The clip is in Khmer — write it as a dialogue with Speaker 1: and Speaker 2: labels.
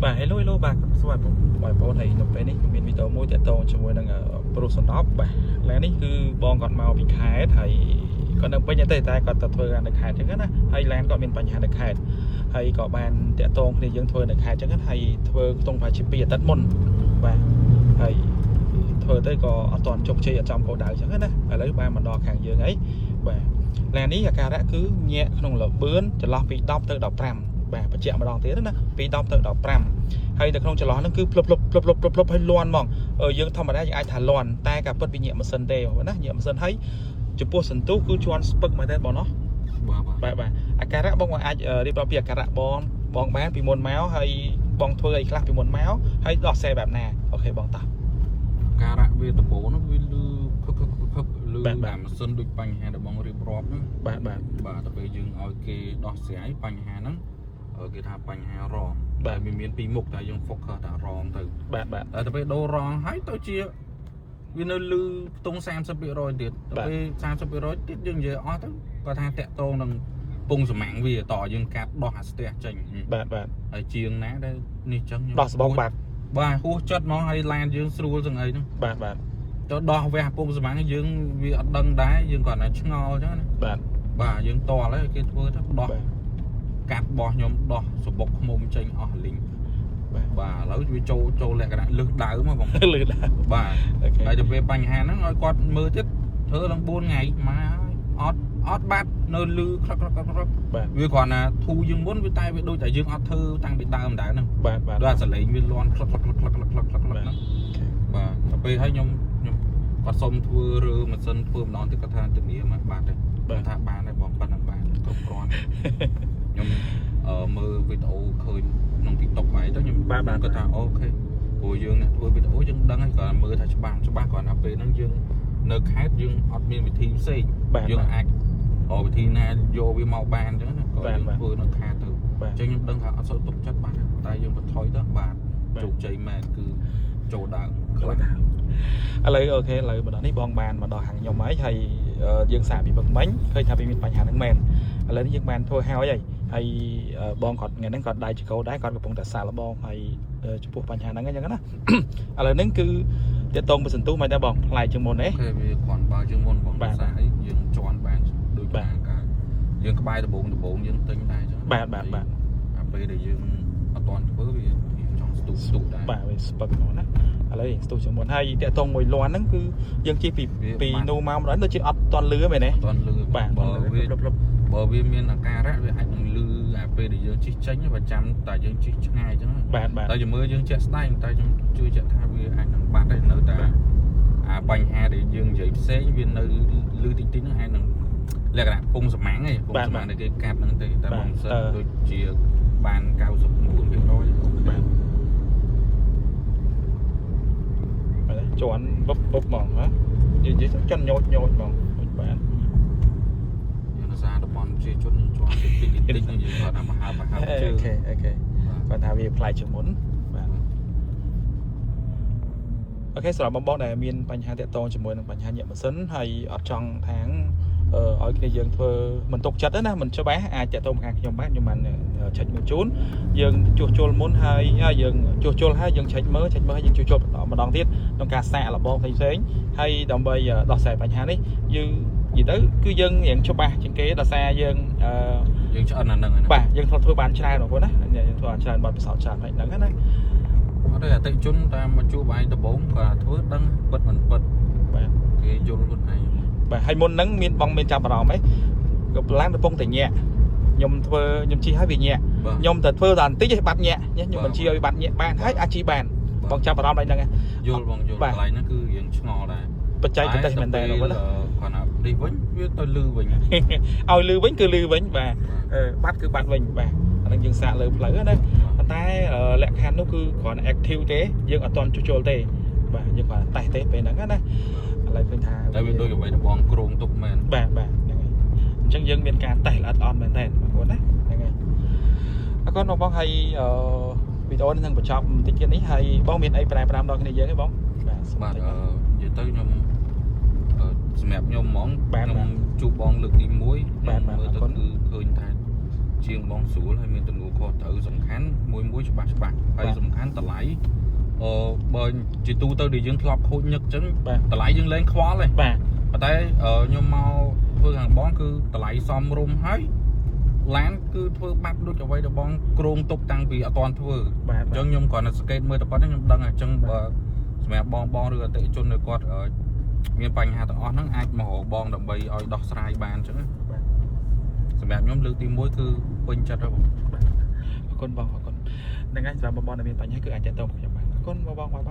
Speaker 1: បាទ Hello Hello បាទស្វាគមន៍បងប្អូនហើយនៅពេលនេះខ្ញុំមានវីដេអូមួយទាក់ទងជាមួយនឹងប្រុសសំណប់បាទឡាននេះគឺបងគាត់មកពីខេត្តហើយគាត់នៅពេញទេតែគាត់ទៅធ្វើការនៅខេត្តអញ្ចឹងណាហើយឡានគាត់មានបញ្ហានៅខេត្តហើយក៏បានទាក់ទងគ្នាយើងធ្វើនៅខេត្តអញ្ចឹងណាហើយធ្វើខ្ទង់ប្រហែលជា2អាទិត្យមុនបាទហើយធ្វើទៅក៏អត់ទាន់ជោគជ័យអត់ចំគោលដៅអញ្ចឹងណាឥឡូវបានមកដល់ខាងយើងហើយបាទឡាននេះអាការៈគឺញាក់ក្នុងលបឿនចន្លោះពី10ទៅ15បាទបញ្ជាក់ម្ដងទៀតណាពី10ទៅ15ហើយនៅក្នុងចន្លោះហ្នឹងគឺភ្លុបភ្លុបភ្លុបភ្លុបភ្លុបភ្លុបហើយលាន់ហ្មងយើងធម្មតាយើងអាចថាលាន់តែការពិតវាញាក់ម៉ាស៊ីនទេបងប្អូនណាញាក់ម៉ាស៊ីនហើយចំពោះសន្ទុះគឺជាន់ស្ពឹកមែនទេបងណោះ
Speaker 2: បាទបាទ
Speaker 1: បាទបាទអាការៈបងអាចរៀបរាប់ពីអាការៈបងបងបានពីមុនមកហើយបងធ្វើអីខ្លះពីមុនមកហើយដោះស្រាយបែបណាOK បងតោះ
Speaker 2: ការៈវាដំបូងនោះវាលឺខឹកខឹកខឹកខឹកលឺ
Speaker 1: បាទបាទ
Speaker 2: អាម៉ាស៊ីនដូចបញ្ហាដែលបងរៀបរាប់ហ្នឹង
Speaker 1: បាទបាទ
Speaker 2: បាទទៅពេលយើងឲ្យគេដោះស្រាយបញ្ហាហ្នឹងគេថាបញ្ហារង
Speaker 1: បាទ
Speaker 2: តែវាមានពីរមុខតែយើង focus តែរងទៅ
Speaker 1: បាទបាទ
Speaker 2: តែទៅពេលដូររងហើយទៅជាវានៅលឺខ្ទង់30%ទៀតទៅ
Speaker 1: បាទ
Speaker 2: ពេល30%ទៀតយើងនិយាយអស់ទៅគាត់ថាតាក់តងនឹងពងសម្ាំងវាតយើងកាត់ដោះអាស្ទះចេញ
Speaker 1: បាទបាទ
Speaker 2: ហើយជាងណាដែលនេះចឹងខ្ញុំ
Speaker 1: ដោះសបងបាត់
Speaker 2: បាទហួសចិត្តហ្មងហើយឡានយើងស្រួលទាំងអីហ្នឹង
Speaker 1: បាទបាទ
Speaker 2: ទៅដោះវះពុំសម្ាំងយើងវាអត់ដឹងដែរយើងគ្រាន់តែឆ្ងល់អញ្ចឹងណា
Speaker 1: បាទ
Speaker 2: បាទយើងតល់ហើយគេធ្វើទៅដោះ
Speaker 1: បាទ
Speaker 2: កាត់បោះខ្ញុំដោះសបុកឃ្មុំចេញអស់លីង
Speaker 1: បាទ
Speaker 2: បាទឥឡូវវាចូលចូលលក្ខណៈលឹះដើមហ៎បង
Speaker 1: លឺដែរ
Speaker 2: បាទ
Speaker 1: OK
Speaker 2: ហើយទៅពេលបញ្ហាហ្នឹងឲ្យគាត់មើលទៀតធ្វើឡើង4ថ្ងៃមកហើយអត់អត់បាត់នៅលឺក្រឹកក្រឹកក្រឹកក្រឹក
Speaker 1: បាទ
Speaker 2: វាគ្រាន់តែធូរជាងមុនវាតែវាដូចតែយើងអត់ធ្វើតាំងពីដើមដែរហ្នឹង
Speaker 1: បាទបាទ
Speaker 2: ដូចអាសលេងវាលាន់ក្លឹកក្លឹកក្លឹកក្លឹកក្លឹកក្លឹកក្លឹកហ្នឹង បាទទៅពេលហើយខ្ញុំខ្ញុំគាត់សុំធ្វើរើម៉ាស៊ីនធ្វើម្ដងទៀតគាត់ថាធានាមកបាទទេ
Speaker 1: បាទ
Speaker 2: គាត់ថាបានហើយបងប៉ុណ្ណឹងបានគ្រប់គ្រាន់ខ្ញុំមើលវីដេអូឃើញក្នុង TikTok ហើយទៅខ្ញុំ
Speaker 1: បាទបាទ
Speaker 2: គាត់ថា OK ព្រោះយើងអ្នកធ្វើវីដេអូយើងដឹងហើយគាត់មើលថាច្បាស់ច្បាស់គាត់ថាពេលហ្នឹងយើងនៅខេត្តយើងអត់មានវិធីផ្សេង
Speaker 1: បាទ
Speaker 2: យើងអាចរកវិធីណាយកវាមកបានអញ្ចឹងណាក៏
Speaker 1: បាទបាទ
Speaker 2: យើងធ្វើនៅខេត្តទៅ
Speaker 1: បាទ
Speaker 2: អញ្ចឹងខ្ញុំដឹងថាអត់សូវទុកចិត្តបានទេតែយើងបន្ថយទៅបាទ
Speaker 1: បាទ
Speaker 2: ជោគជ័យមែនគឺចូលដើមខ្លាំង
Speaker 1: ឥឡូវ OK ឥឡូវមកដល់នេះបងបានមកដល់ខាងខ្ញុំហើយហើយយើងសាកពីពឹកមិញឃើញថាវាមានបញ្ហាហ្នឹងមែនឥឡូវនេះយើងបានធ្វើហើយហើយហើយបងគាត់ថ្ងៃហ្នឹងគាត់ដៃចកោដែរគាត់កំពុងតែសាកល្បងហើយចំពោះបញ្ហាហ្នឹងអញ្ចឹងណា ឥឡូវហ្នឹងគឺតកតងប្រសន្ទុះមិនដែរបងប្លែកជាងមុនទេ
Speaker 2: OK វាគ្រាន់បើជាងមុនបង
Speaker 1: បាទ
Speaker 2: ភាសាអីយើងជន់បានដូច
Speaker 1: បាទ
Speaker 2: បានកាយើងក្បែរដំបងដំបងយើងទិញដែរអញ្ចឹង
Speaker 1: បាទបាទបាទ
Speaker 2: អាពេលដែលយើងអត់ទាន់ធ្វើវារៀងចង់ស្ទុះស្ទុះដែរ
Speaker 1: បាទវាស្ពឹកហ្មងណាឥឡូវស្ទុះជាងមុនហើយតកតងមួយលាន់ហ្នឹងគឺយើងជិះពី
Speaker 2: វា
Speaker 1: ពី
Speaker 2: បាត់
Speaker 1: នូមកម្ដងដូចជាអត់តន់លឺមែនទេ
Speaker 2: អត់ទាន់លឺ
Speaker 1: បាទ
Speaker 2: បើវា
Speaker 1: លឹបលឹប
Speaker 2: បើវាមានអាការៈវាអាចនឹងលឺអាពេលដែលយើងជិះចេញបើចាំតែយើងជិះឆ្ងាយអញ្ចឹងណា
Speaker 1: បាទបាទ
Speaker 2: តែជំរឿយើងជាក់ស្ដែងតែខ្ញុំជឿជាក់ថាវាអាចនឹងបាត់ដែរនៅតែ
Speaker 1: បាទ
Speaker 2: អាបញ្ហាដែលយើងនិយាយផ្សេងវានៅលឺតិចតិចហ្នឹងអាចនឹងលក្ខណៈពងសម្ាំងឯងពងសម្ាំងដែលគេកាត់ហ្នឹងទេតែបងសិនដូចជាបាន99%
Speaker 1: បាទបាទជន់វឹបវឹបហ្មងហ៎និយាយទៅជន់ញោចញោចហ្មងដូចបាន
Speaker 2: យើងអាសាតំបន់ប្រជាជនយើងជាន់តិចតិចតិចហ្នឹងយើងគាត់ថាមហាមហាជើង
Speaker 1: OK OK គាត់ថាវាប្លែកជាងមុនបាទ OK សម្រាប់បងបងដែលមានបញ្ហាតាក់ទងជាមួយនឹងបញ្ហាញាក់ម៉ាស៊ីនហើយអត់ចង់ខាងឲ្យគ្នាយើងធ្វើមិនទុកចិត្តទេណាមិនច្បាស់អាចតាក់ទងមកខាងខ្ញុំបានខ្ញុំបានឆែកមើលជូនយើងជួសជុលមុនហើយហើយយើងជួសជុលហើយយើងឆែកមើលឆែកមើលហើយយើងជួសជុលម្ដងទៀតក្នុងការសាកល្បងផ្សេងៗហើយដើម្បីដោះស្រាយបញ្ហានេះយើងនិយាយទៅគឺយើងរៀងច្បាស់ជាងគេដោយសារយើងអឺ
Speaker 2: យើងឆ្អិនអាហ្នឹងណា
Speaker 1: បាទយើងធ្លាប់ធ្វើបានច្រើនបងប្អូនណាយើងធ្វើបានច្រើនបទពិសោធន៍ច្រើនផ្នែកហ្នឹងណា
Speaker 2: អត់ទេអតិជនតាមមកជួបឯងដំបងគាត់ធ្វើដឹងពិតមិនពិត
Speaker 1: បាទ
Speaker 2: គេយល់ខ្លួនឯង
Speaker 1: បាទហើយមុនហ្នឹងមានបងមានចាប់អារម្មណ៍អីក៏ឡានកំពុងតែញាក់ខ្ញុំធ្វើខ្ញុំជិះហើយវាញាក់
Speaker 2: បាទ
Speaker 1: ខ្ញុំតែធ្វើតែបន្តិចឯងបាត់ញាក់ខ្ញុំមិនជិះឲ្យបាត់ញាក់បានហើយអាចជិះបានបងចាប់អារម្មណ៍អីហ្នឹង
Speaker 2: យល់បងយល់
Speaker 1: បាទ
Speaker 2: កន្លែងហ្នឹងគឺយើងឆ្ងល់ដែរប
Speaker 1: ច្ចេកទេសមែនតើបងប្អូនណា
Speaker 2: គាត់ថានេះវិញវាទៅលឺវិញ
Speaker 1: ឲ្យលឺវិញគឺលឺវិញបាទបាត់គឺបាត់វិញបាទអាហ្នឹងយើងសាកលើផ្លូវណាប៉ុន្តែលក្ខខណ្ឌនោះគឺគ្រាន់តែ active ទេយើងអត់ទាន់ជួសជុលទេបាទយើងគ្រាន់តែតេស្តទេពេលហ្នឹងណាឥឡូវឃើញថា
Speaker 2: តែវាដូចអ្វីដែលបងគ្រោងទុកមែន
Speaker 1: បាទបាទហ្នឹងហើយអញ្ចឹងយើងមានការតេស្តល្អិតល្អន់មែនតើបងប្អូនណាហ្នឹងហើយអរគុណបងបងហើយអឺវីដេអូនេះនឹងបញ្ចប់បន្តិចទៀតនេះហើយបងមានអីប្រែប្រាំដល់គ្នាយើងទេបងបាទសូម
Speaker 2: បាទ
Speaker 1: តិច
Speaker 2: អឺនិយាយទៅខ្ញុំសម្រាប់ខ្ញុំហ្មង
Speaker 1: បាទ
Speaker 2: ខ្ញុំជួបបងលើកទី1
Speaker 1: បាទបាទ
Speaker 2: មើល
Speaker 1: អរគុណ
Speaker 2: ទៅគឺឃើញថា ជាងបងស្រួលហើយមានទំនួលខុសត្រូវសំខាន់មួយមួយច្បាស់ច្បាស់ហើយសំខាន់តម្លៃអឺបើជាទូទៅដែលយើងធ្លាប់ខូចញឹកអញ្ចឹង
Speaker 1: បាទ
Speaker 2: តម្លៃយើងលែងខ្វល់ទេ
Speaker 1: បាទ
Speaker 2: ប៉ុន្តែខ្ញុំមកធ្វើខាងបងគឺតម្លៃសមរម្យហើយឡានគឺធ្វើបាត់ដូចអ្វីដែលបងគ្រោងទុកតាំងពីអត់ទាន់ធ្វើ
Speaker 1: បាទ
Speaker 2: អញ្ចឹងខ្ញុំគ្រាន់តែសង្កេតមើលតែប៉ុណ្្នឹងខ្ញុំដឹងហើយអញ្ចឹងបើសម្រាប់បងបងឬអតិថិជនដែលគាត់មានបញ្ហាទាំងអស់ហ្នឹងអាចមករកបងដើម្បីឲ្យដោះស្រាយបានអញ្ចឹងណា
Speaker 1: បាទ
Speaker 2: សម្រាប់ខ្ញុំលើកទី1គឺពេញចិត្តហើយបង
Speaker 1: បាទអរគុណបងអរគុណហ្នឹងហើយសម្រាប់បងបងដែលមានបញ្ហាគឺអាចទាក់ទងមកខ្ញុំបានអរគុណបងបង bye bye.